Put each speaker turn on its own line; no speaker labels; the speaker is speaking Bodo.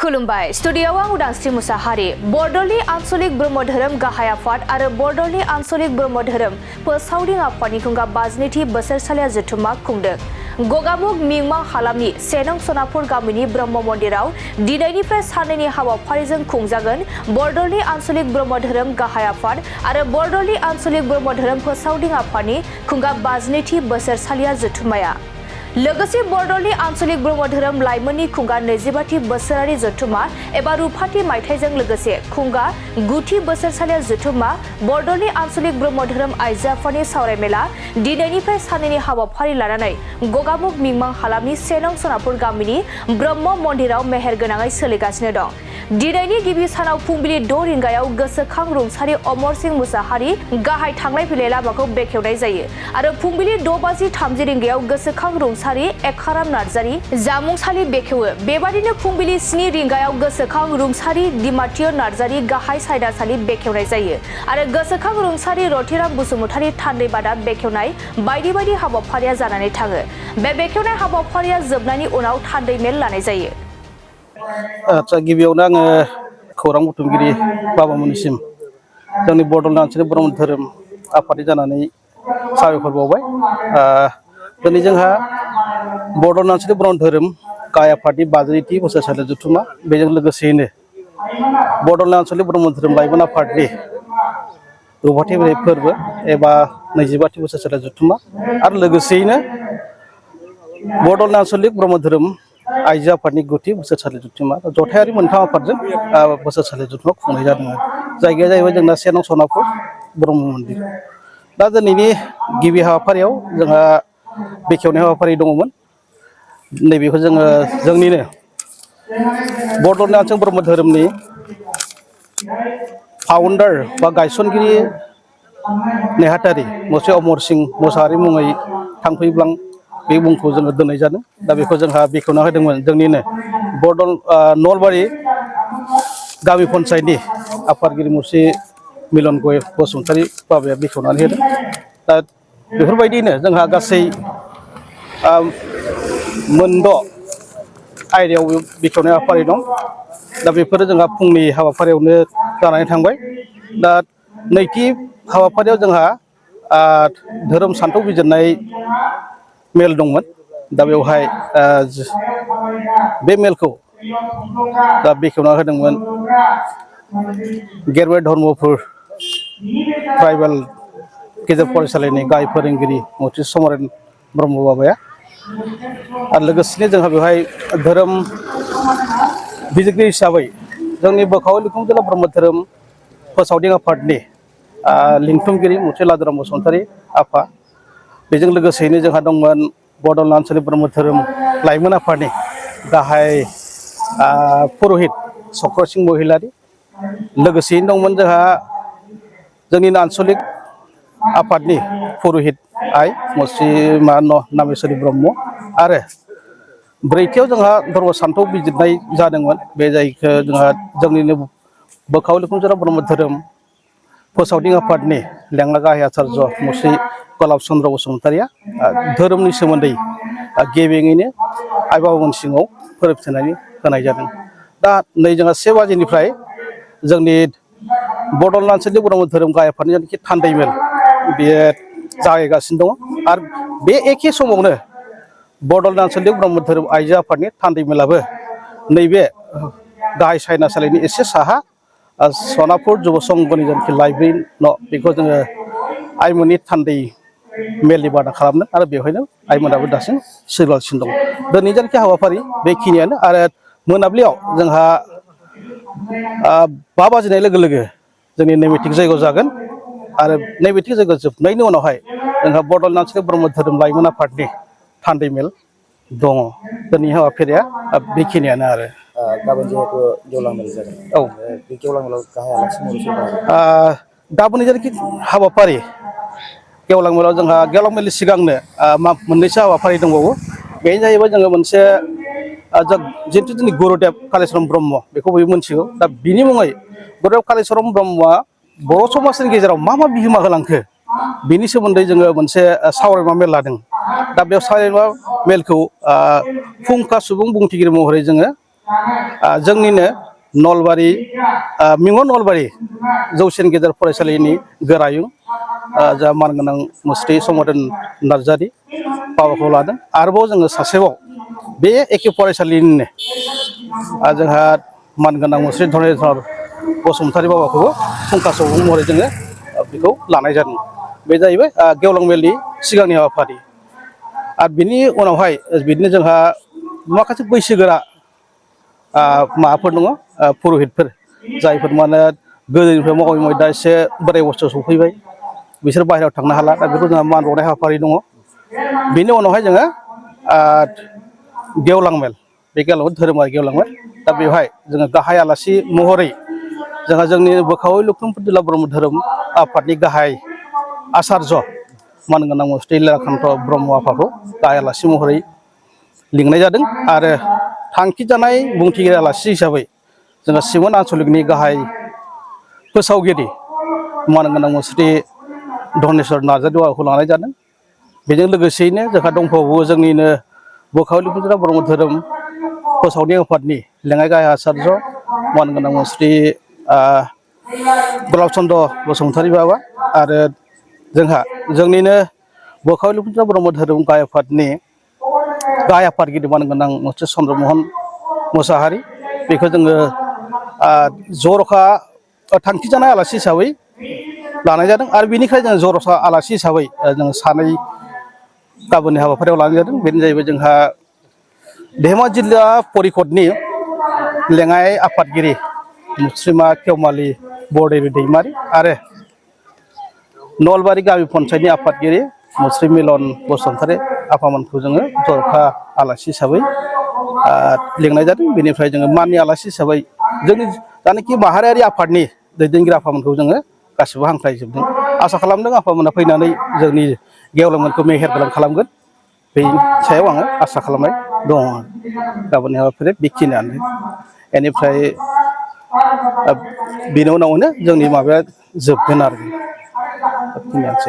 खुलुमबाय स्टुडियोआव आं उदांस्रि मुसाहारि बरदलनि आन्चलिक ब्रह्म धोरोम गाहाय आफाद आरो बरदलनि आन्चलिक ब्रह्म धोरोम फोसावदिं आफादनि खुंगा 52थि बोसोरसालिया जथुम्मा खुंदों। गगामुग मिंमा हालामनि सेनं सनापुर गामिनि ब्रह्म मन्दिराव दिनैनिफ्राय साननैनि हाबाफारिजों खुंजागोन बरदलनि आन्चलिक ब्रह्म धोरोम गाहाय आफाद आरो बरदलनि आन्चलिक ब्रह्म धोरोम फोसावदिं आफादनि खुंगा 52थि बोसोरसालिया जथुम्माया लोगोसे बरदलनि आन्चलिक ब्रह्म धोरोम लाइमोननि खुंगा 25थि बोसोरारि जथुम्मा एबा रुफाथि मायथाइजों लोगोसे खुंगा 9थि बोसोरसालिया जथुम्मा बरदलनि आन्चलिक ब्रह्म धोरोम आइजो आफादनि सावरायमेला दिनैनिफ्राय साननैनि हाबाफारि लानानै गगामुग मिंमां हालामनि सेनं सनापुर गामिनि ब्रह्म मन्दिराव मेहेर गोनाङै सोलिगासिनो दं। दिनैनि गिबि सानाव फुंबिलि 6 रिंगायाव गोसोखां रुंसारि अमर सिंह मुसाहारि गाहाय थांलाय फैलाय लामाखौ बेखेवनाय जायो आरो फुंबिलि 6:30 रिंगायाव गोसोखां रुंसारि एकाराम नार्जारि जामुंसालि बेखेवो। बेबादिनो फुंबिलि 7 रिंगायाव गोसोखां रुंसारि दिमाथिय नार्जारि गाहाय सायदासालि बेखेवनाय जायो आरो गोसोखां रुंसारि रतिराम बसुमतारि थान्दै बादा बेखेवनाय बायदि बायदि हाबाफारिया जानानै थाङो। बे बेखेवनाय हाबाफारिया जोबनायनि उनाव थान्दै मेल लानाय जायो।
आच्छा गिबियावनो आङो खौरां बुथुमगिरि बाबामोननिसिम जोंनि बरदलनि आन्चलिक ब्रह्म धोरोम आफादनि जानानै साबायखर बावबाय। दिनै जोंहा बरदलनि आन्चलिक ब्रह्म धोरोम गाहाय आफादनि 52थि बोसोरसालिया जथुम्मा बेजों लोगोसेयैनो बरदलनि आन्चलिक ब्रह्म धोरोम लाइमोन आफादनि रुफाथि फोरबो एबा 25थि बोसोरसालिया जथुम्मा आरो लोगोसेयैनो बरदलनि आन्चलिक ब्रह्म धोरोम आइजो आफादनि 9थि बोसोरसालिया जथुम्मा जथायारि मोनथाम आफादजों बोसोरसालिया जथुम्मा खुंनाय जादों। जायगाया जाहैबाय जोंना सेनं सनापुर ब्रह्म मन्दिर। दा दिनैनि गिबि हाबाफारियाव जोंहा बेखेवनाय हाबाफारि दङमोन। नैबेखौ जोङो जोंनिनो बरदलनि आन्चलिक ब्रह्म धोरोमनि फाउन्डार बा गायसनगिरि नेहाथारि मुसे अमर सिंह मुसाहारि मुङै थांफैब्लां बे मुंखौ जोङो दोननाय जादों। दा बेखौ जोंहा बेखेवना होदोंमोन जोंनिनो बरदल नलबारि गामि पन्सायतनि आफादगिरि मुसे मिलन गय बसुमतारि बाबाया बेखेवनानै होदों। दा बेफोरबायदिनो जोंहा गासै 6 आयदायाव बेखेवनाय हाबाफारि दं। दा बेफोरो जोंहा फुंनि हाबाफारियावनो जानानै थांबाय। दा नैथि हाबाफारियाव जोंहा धोरोम सान्थौ बिजिरनाय मेल दंमोन। दा बेवहाय बे मेलखौ दा बेखेवना होदोंमोन गेरबाय धर्मफोर ट्राइबेल गेजेर फरायसालिनि गाहाय फोरोंगिरि मथि समरेन ब्रह्म बाबाया आरो लोगोसेनो जोंहा बेवहाय धोरोम बिजिरगिरि हिसाबै जोंनि बोखाव लिखुं जिल्ला ब्रह्म धोरोम फोसावदिं आफादनि लिंथुमगिरि मुथि लादुराम बसुमतारि आफा बेजों लोगोसेयैनो जोंहा दंमोन बरदलनि आन्चलिक ब्रह्म धोरोम लाइमोन आफादनि गाहाय पुर'हित चक्र सिंह महिलारि लोगोसेयैनो दंमोन जोंहा जोंनिनो आन्चलिक आफादनि पुर'हित आइ मुस्रि नामेश्वरी ब्रह्म आरो ब्रैथियाव जोंहा धर्म सान्थौ बिजिरनाय जादोंमोन। बे जायखौ जोंहा जोंनिनो बोखाव लिखुं जिल्ला ब्रह्म धोरोम फोसावदिं आफादनि लेङा गाहाय आचार्य मुस्रि गलाब चन्द्र बसुमतारिया धोरोमनि सोमोन्दै गेबेङैनो आइ बाबामोन सिङाव फोरमायथिनानै होनाय जादों। दा नै जोंहा 1 बाजिनिफ्राय जोंनि बरदलनि आन्चलिक ब्रह्म धोरोम गाहाय आफादनि जायनाखि थान्दै मेल बेयो जागायगासिनो दङ आरो बे एखे समावनो बरदलनि आन्चलिक ब्रह्म धोरोम आइजो आफादनि थान्दै मेलाबो नैबे गाहाय सायनासालिनि एसे साहा सनापुर जुब संघनि जायनाखि लाइब्रेरि न' बेखौ जोङो आइमोननि थान्दै मेलनि बादा खालामदों आरो बेवहायनो आइमोनाबो दासिम सोलिगासिनो दं। दिनै जायनाखि हाबाफारि बेखिनियानो आरो मोनाबिलियाव जोंहा 5 बाजिनाय लोगो लोगो जोंनि नैबेथिक जयग जागोन आरो नैबेथिक जयग जोबनायनि उनावहाय जोंहा बरदलनि आन्चलिक ब्रह्म धोरोम लाइमोन आफादनि थान्दै मेल दङ। दिनै हाबाफारिया बेखिनियानो आरो
गाबोन जिहेतु गेवलां मेल जागोन
औ
बे गेवलां मेलाव गाहाय आलासि महरै सोर बाहागो
गाबोननि जायनाखि हाबाफारि गेवलां मेलाव जोंहा गेवलां मेलनि सिगांनो मोननैसो हाबाफारि दंबावो। बेनो जाहैबाय जोङो मोनसे जिहेतु जोंनि गुरुदेब कालिचरन ब्रह्म बेखौ बयबो मिथिगौ। दा बिनि मुङै गुरुदेब कालिचरन ब्रह्मआ बर' समाजनि गेजेराव मा बिहोमा होलांखो बिनि सोमोन्दै जोङो मोनसे सावरायमा मेल लादों। दा बेयाव सावरायमा मेलखौ फुंखा सुबुं बुंथिगिरि महरै जोङो जोंनिनो नलबारि मिङन नलबारि जौसिन गेजेर फरायसालिनि गोरायुं जा मानगोनां मुस्रि समदन नार्जारि बाबाखौ लादों। आरोबाव जोङो सासेबाव बे एखे फरायसालिनिनो जोंहा मानगोनां मुस्रि धरनीधर बसुमतारी बाबाखौबो फुंखा सुबुं महरै जोङो बेखौ लानाय जादों। बे जाहैबाय गेवलां मेलनि सिगांनि हाबाफारि। आरो बिनि उनावहाय बिदिनो जोंहा माखासे बैसोगोरा माबाफोर दङ पुर'हितफोर जायफोर माने गोदोनिफ्राय मावै मावै दा एसे बोराय बुस्थु सफैबाय बिसोर बाहेरायाव थांनो हाला दा बेखौ जोंहा मान बावनाय हाबाफारि दङ। बिनि उनावहाय जोङो गेवलां मेल बे गेवलां धोरोमारि गेवलां मेल दा बेवहाय जोङो गाहाय आलासि महरै जोंहा जोंनि बोखावै लखिमपुर जिल्ला ब्रह्म धोरोम आफादनि गाहाय आचार्य मानगोनां मुस्रि लीलाकान्त ब्रह्म आफाखौ गाहाय आलासि महरै लिंनाय जादों। आरो थांखि जानाय बुंथिगिरि आलासि हिसाबै जोंहा सिमोन आन्सलिकनि गाहाय फोसावगिरि मानगोनां मुस्रि धनेस्वर नार्जारि बाबाखौ लानाय जादों। बेजों लोगोसेयैनो जोंहा दंबावो जोंनिनो बोखावै लखिमपुर जिल्ला ब्रह्म धोरोम फोसावनाय आफादनि लेङाइ गाहाय आचार्य मानगोनां मुस्रि गलाब चन्द्र बसुमतारी बाबा आरो जोंहा जोंनिनो बोखावै लखिमपुर जिल्ला ब्रह्म धोरोम गाहाय आफादनि गाहाय आफादगिरि मानगोनां मुस्रि चन्द्रमहन मुसाहारि बेखौ जोङो जर'खा थांखि जानाय आलासि हिसाबै लानाय जादों। आरो बेनिखाय जोङो जर'खा आलासि हिसाबै जोङो सानै गाबोननि हाबाफारियाव लानाय जादों। बेनो जाहैबाय जोंहा धेमाजि जिल्ला परिषदनि लेङाइ आफादगिरि मुस्रिमा खेवमालि बरदेबि दैमारि आरो नलबारि गामि पन्सायतनि आफादगिरि मुस्रि मिलन बसुमतारी आफामोनखौ जोङो जर'खा आलासि हिसाबै लिंनाय जादों। बेनिफ्राय जोङो माननि आलासि हिसाबै जोंनि जानाखि माहारियारि आफादनि दैदेनगिरि आफामोनखौ जोङो गासिबो हांख्रायजोबदों। आसा खालामदों आफामोना फैनानै जोंनि गेवलां मेलखौ मेहेर गोनां खालामगोन। बेनि सायाव आङो आसा खालामनाय दङ। गाबोननि हाबाफारिया बेखिनियानो। बेनिफ्राय बेनि उनावनो जोंनि माबाया जोबगोन आरो बेखिनियानोसै।